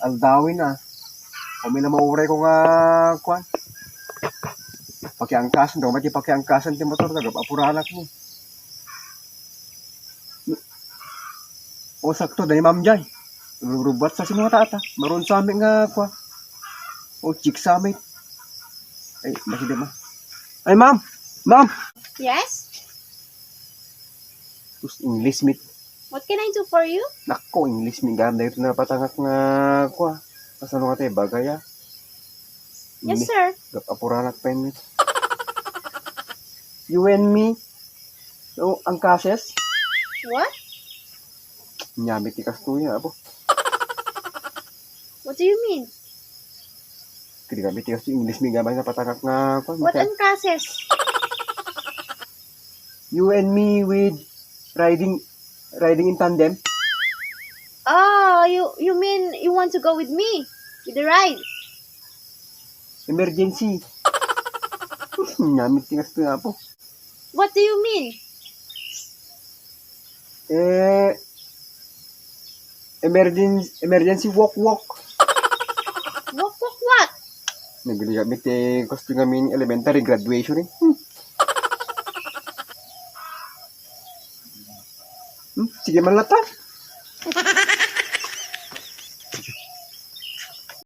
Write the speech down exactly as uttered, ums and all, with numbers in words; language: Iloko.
Aldawen a. Kami na mauray ko nga, kuan. Pakiangkasan, daw mati pakiangkasan ti motor, nagapapuranak mo. O, sakto, dani Ma'am Jai. Rubrubat sa sino nga taata. Maroon sa amin nga, kuan. O, chick sa amin. Ay, basi di ma. Ay, ma'am! Ma'am! Yes? Us, English meet. What can I do for you? Nako, English meet. Ganda ito na patangak nga, kuan. Kasano nga tayo, bagay, ah? Yes, sir. Gap apuranak pa yun. You and me? So, ang kases? What? Nyamit ti kastoy, apo. What do you mean? Kadi kami ti kastoy, English mi gamay na patangak nga, kuan, what ang kases? You and me with riding, riding in tandem? Ah, you you mean you want to go with me? With the ride? Emergency. Namit ti kastoy, apo. What do you mean? Eh, emergency, emergency walk, walk. Walk, walk what? Nagligami ti kastoy ngamin elementary graduation, eh. Hmm. Hmm? Sige man lata.